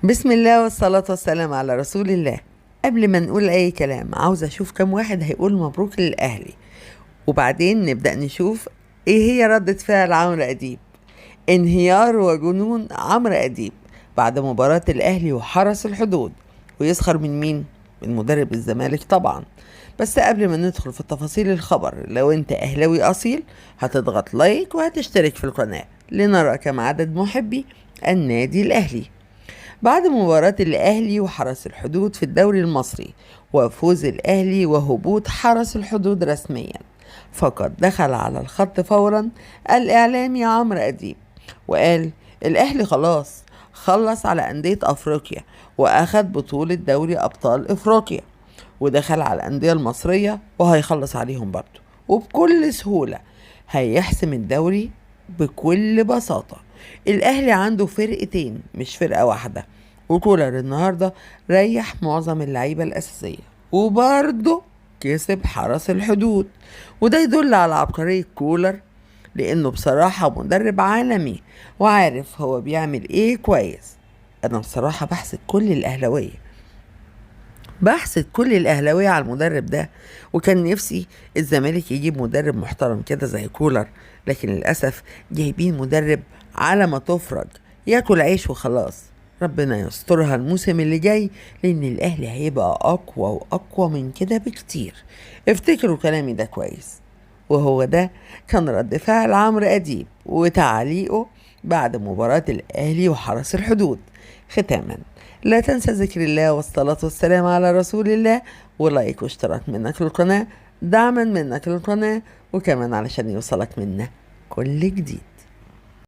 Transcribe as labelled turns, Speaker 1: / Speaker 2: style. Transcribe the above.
Speaker 1: بسم الله والصلاة والسلام على رسول الله. قبل ما نقول أي كلام عاوز أشوف كم واحد هيقول مبروك للأهلي، وبعدين نبدأ نشوف إيه هي ردة فعل عمرو أديب. انهيار وجنون عمرو أديب بعد مباراة الأهلي وحرس الحدود، ويسخر من مين؟ من مدرب الزمالك طبعا. بس قبل ما ندخل في تفاصيل الخبر، لو انت أهلاوي أصيل هتضغط لايك وهتشترك في القناة لنرى كم عدد محبي النادي الأهلي. بعد مباراة الأهلي وحرس الحدود في الدوري المصري وفوز الأهلي وهبوط حرس الحدود رسميا، فقد دخل على الخط فورا الإعلامي عمرو أديب وقال الأهلي خلاص خلص على أندية أفريقيا وأخذ بطولة دوري أبطال أفريقيا، ودخل على الأندية المصرية وهيخلص عليهم برضه، وبكل سهولة هيحسم الدوري بكل بساطة. الأهلي عنده فرقتين مش فرقة واحدة، وكولر النهاردة ريح معظم اللعيبة الأساسية وبرضه كسب حرس الحدود، وده يدل على عبقرية كولر لأنه بصراحة مدرب عالمي وعارف هو بيعمل إيه كويس. أنا بصراحة بحسد كل الأهلاوية، بحسد كل الأهلاوية على المدرب ده، وكان نفسي الزمالك يجيب مدرب محترم كده زي كولر، لكن للأسف جايبين مدرب على ما تفرج ياكل عيش وخلاص. ربنا يسترها الموسم اللي جاي، لأن الأهلي هيبقى أقوى وأقوى من كده بكتير. افتكروا كلامي ده كويس. وهو ده كان رد فعل عمرو أديب وتعليقه بعد مباراة الأهلي وحرس الحدود. ختاما لا تنسى ذكر الله والصلاة والسلام على رسول الله، ولايك واشتراك منك للقناة دعما منك للقناة، وكمان علشان يوصلك منا كل جديد.